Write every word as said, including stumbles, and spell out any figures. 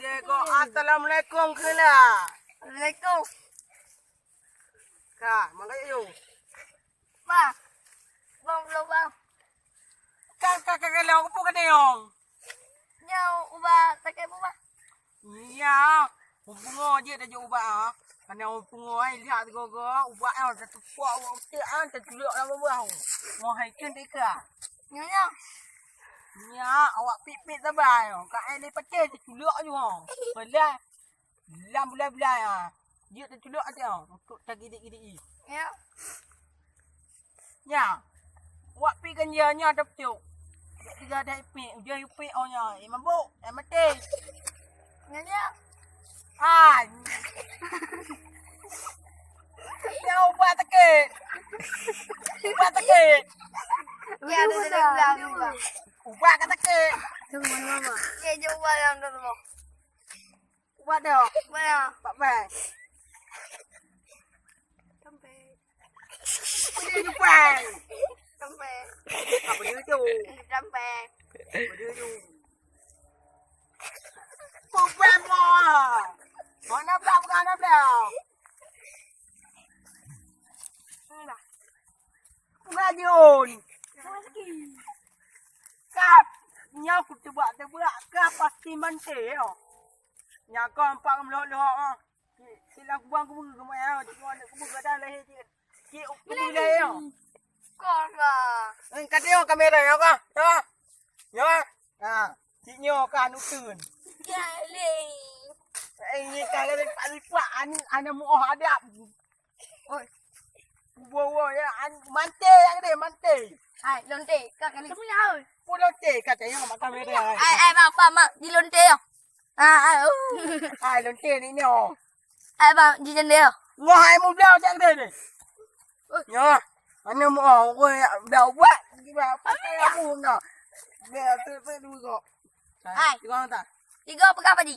Assalamualaikum keu lah. Assalamualaikum. Ka, makai yuk. Bang. Bang, belum, Bang. Ka, ka, ka, ka, lewat apa kena yong? Nyoe ubat sakét apa, Bang? Iya. Pungo jeuet tajok ubat ah. Kana pungo ai lihat sigoe-goe ubat ah, tatupok ubat utek ah, taculok lam babah. Wah, hai keu deka. Nyoe, nyoe. Nya, awak pit-pit sabai. Ka ai le paté taculok ju. Pelah. Lam bulai-bulai ah. Jeuet taculok até ah, untuk tagidik-gidik i. Ya. Nya. Wak pi kan ya nya dah pecok. Tiga dah ipik, udah ipik oh nya. Eh mabuk, eh mati. Nya nya. Ah. Ya ubat sakét. Ubat sakét. Ya ada dalam ubat. Ubat kan sakét. Tunggu mama. Ya jauh ubat yang dah tu. Ubat dah. Ubat dah. Pak Bang. Sampai. Boleh lupa. Sampai. Apa dia tu? Sampai. Apa dia tu? Bukan mo. Mana belah, bukan mana belah? Bukan Jun. Kap. Nyoe ku tebak-tebak ka pasti manté yo. Nya ka empat meulok-lok ah. Silang kubang kubu kemaya, tengok aneuk kubu kadang lahé cik. Cik kubu lahé yo. Kong lah. Eh, ka tengok kamera yo ka. Yo. Yo. Ha, cik nyoe ka nuteun. Gali. Eh, ni ka lipat-lipat aneuk aneuk muoh adab. Oi. Kubu wo ya an manté yang deh manté. Hai, lonté, ka kali. Kamu lah. Pu lonté ka tengok mak kamera. Ai ai bang bang bang di lonté yo. Ah, ah, uh. Hai lonté ni nyoe. Ai bang di jendela. Wah, ai mu blau cak deh deh. Nyoe. Mana mu oh, gue blau buat. Gila pakai aku nak. Dia tu tu dua kok. Hai. Tiga tak? Tiga pegang padi.